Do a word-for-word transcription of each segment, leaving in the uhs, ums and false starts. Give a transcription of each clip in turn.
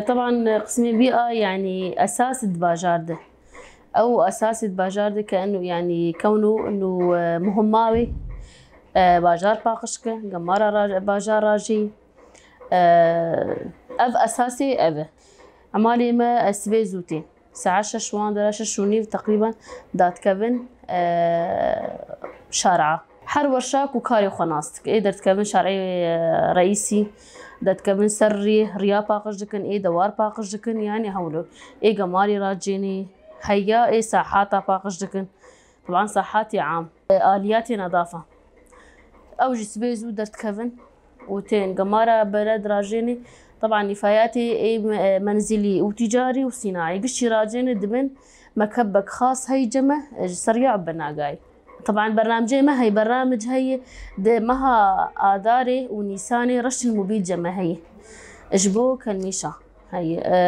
Teban qismê bîa, yanî esas di bajar de. Ew esas di bajar de ke enu, yanî kewno enu, e, muhimma wê, e, bajar paqij ke, gemara ra-, bajar rajî. E, ev esasê ev e. Emalê me, e, sibê zû tê. Saet şeş wan dera şeş û nîv teqrîben dadikevin, e, şara. Her werşa ku karê xwe nas dike. Ê derdikevin şarê, e, reîsî, dadikevin ser rî, riya paqij dikin, ê dewar paqij dikin, yanî hewlo. Ê gemarî racênî, heya ê sahata paqij dikin. Teban sahatê am, e, aliyatê nedafa. Ew jî sibê zû derdikevin û tên gemara bere dirajênê. Teban nîfayatê ê me-, e, menzilî û tîcarî û sînayî giştî racêne dibin mekebek xas hey ceme, e, ji ser ya benagayî. Teban bernamcê me hey, bernamc heye di meha Adarê û Nîsanê reştên mobîl ceme heye. Ji bo kelmîşa heye. E,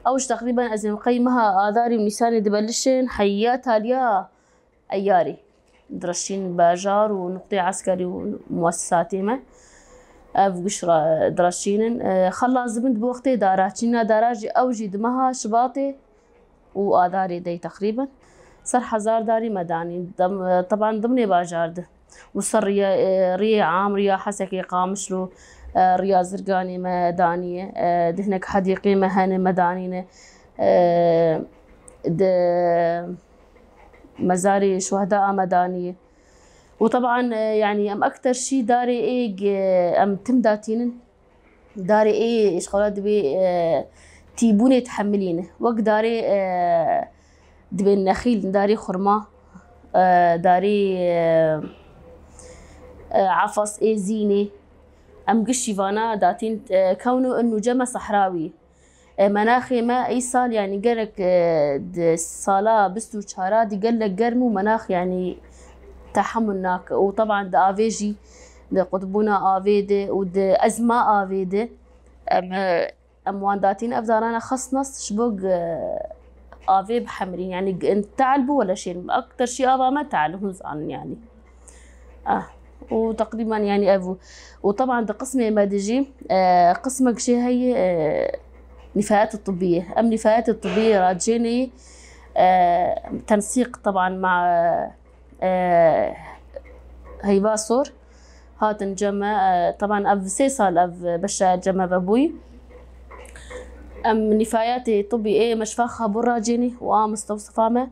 ew ji teqrîben ez ê qey meha Adarê û Nîsanê dibelişên heya taliya Eyarî. Direşîn bajar û nuqtê eskerî û muessisatê me. Ev giş ra-, direşînin. E, xelaz dibin di bo wextê dara. Çîna dara jî ew jî di meha Şibatê û Adarê dey teqrîben. Ser hezar darî me danîn. Dem-, teban dimnê bajar de. Û ser riya, e, riyê am, riya Hesekê, Qamişlo, e, riya Zirganê me daniye. E, di hinek hedîqê me hene me danîne. E, di mezarê şuheda me danî. Û teban, e, yanî em ekter şî darê ê, e, em tim datînin. Darê ê ji xwe re dibê, e, tîbûnê tehemilîne. Wek darê, e, dibên nexîl, darê xurma, e, darê, e, e, efas ê zînê. Em giştî vana datîn, e, kewno in nûce me sehrawî. E, menaxê me îsal, yanî gelek, e, di sala bîst û çar a dî gelek germ û menax, yanî, tehemul nake. Û teban di avê jî, di qutbûna avê de û di ezma avê de, em, e, em wan datîn ev darana xesnas ji bo, e, avê bihemirîn. Yanî, e, tehl bû wele şêr. Ekter şî ava me tehl, hûn zanin, yanî. Ah, û teqrîben, yanî, ev bû. Û teban di qismê me de jî, e, qismek jê heye, e, nîfayet tibiye. Em nîfayet tibiye racênê, e, tensîq teban ma, e, heyva sor hatin cem me, e, teban ev sê sal ev beşa cem me vebûyî. Em nîfayetê tibî ê meşfa Xabûr racênî û a mistewsifa me,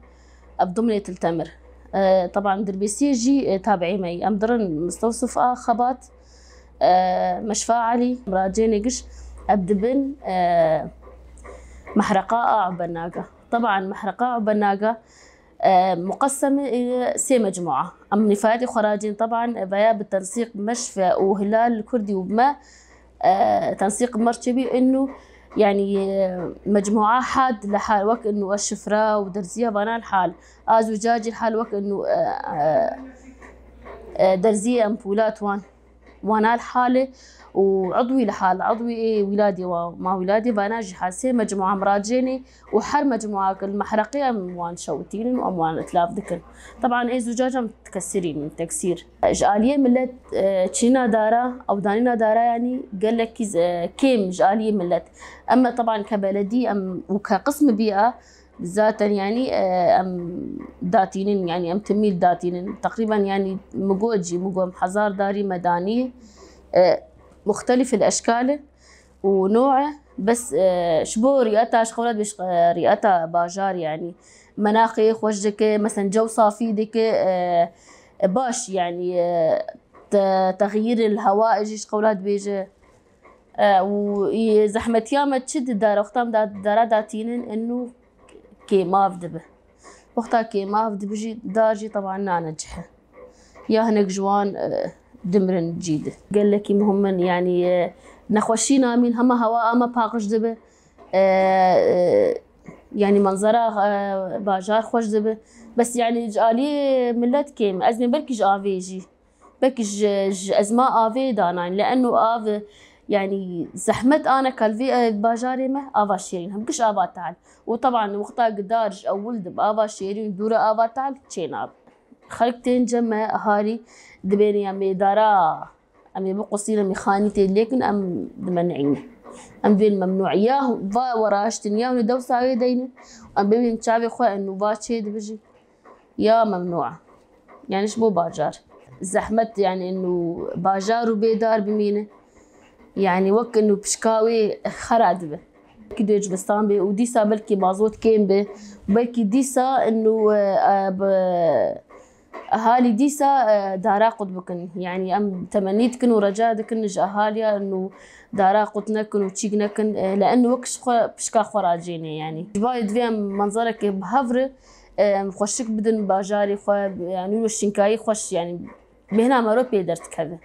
ev dimnê Til Temir. E, teban Dirbêsiyê jî, e, tabiî me yî. Em dirin mistewsifa Xebat, e, meşfa Elî, racênê giş, ev dibin, e, mehreqa a Ubenaga. Teban mehreqa Ubenaga, e, muqesem e, sê mecmua. Em nîfayetê xwe racên teban, e, veya bi tensîq meşfe û hilal kurdî û me, e, tensîq merçebî inu, yanî, e, mecmua had li hal wek inu eşifra û derziya vana li hal. A zûcacî li hal wek inu, e, e, e, derziyê empûlat wan. Wana li hal e û udwî li hal, udwî ê wîladê wa, ma wîladê vana jî hal sê mecmua em racênê û her mecmuak li mehreqê em wan şewitînin û em wan îtlav dikin. Teban ê zûcac em dikesirînin, teksîr. Ji aliyê milet, e, çîna dara, ew danîna dara yanî gelekî z-, e, kêm ji aliyê milet. Em me teban ke beledî em û ke qism bîya, Zaten yanî, e, em datînin, yanî em timîl datînin. Teqrîben yanî min got jî, min got em hezar darî me danî, e, muxtelîf el eşkal û nû e. Bes, e, ji bo riyeta, ji xewlet bêj, e, riyeta bajar yanî. Menaxê xweş dike, mesen cew safî dike, e, e, baş yanî, e, te-, texyîr el hewa jî ji xewlet bêje. E, û î zehmetiya me çi di dara, wexta em da-, dara datînin, inu kêmav dibe. Wexta kêmav dibe jî, dar jî teban nane cih e. Ya hinek ji wan, e, dimirin cî di. Gelekî muhim in, yanî, e, nexweşî namîn hema hewa a me paqij dibe. E, e, yanî menzera, e, bajar xweş dibe. Bes yanî ji alî milet kêm, ez bên belkî ji avê jî. Belkî ji, ji ezma avê danayîn. Li eno av, yanî zehmet ane kalvê, e, bajarê me, ava şêrîn. Hem giş ava tehl. Û teban wexta gidar ji ewil dib ava şêrîn dûre ava tehl çênabe. Xelk tên cem me harî dibêne ya mêdara, em ê biqusîne, mîxanî tê lêkin em dimenîne. Em dibên memnû ya va we raştin ya hûn ê dewsa wê deynin. Em bibên çavê xwe eno va çê dibijin. Ya memnû. Yani ji bo bajar. Zehmet yani eno bajar û bêdar bimîne. Yani wek eno pişka wê xera dibe. Belkî dê cibistan be û dîsa belkî mazot kêm be. Belkî dîsa eno, e, e, bi, ehalî dîsa, e, dara qut bikin. Yani em temennî dikin û reca dikin ji ehaliya eno dara qut nekin û çîk nekin. E, le eno wek ji xwe pişka xwe racêne yani. Ji bo divê em manzareke bi hev re, e, em xweşik bidin bajarê xwe, yani wilo şinkayî xweş yani bêhna me re pê derdikeve.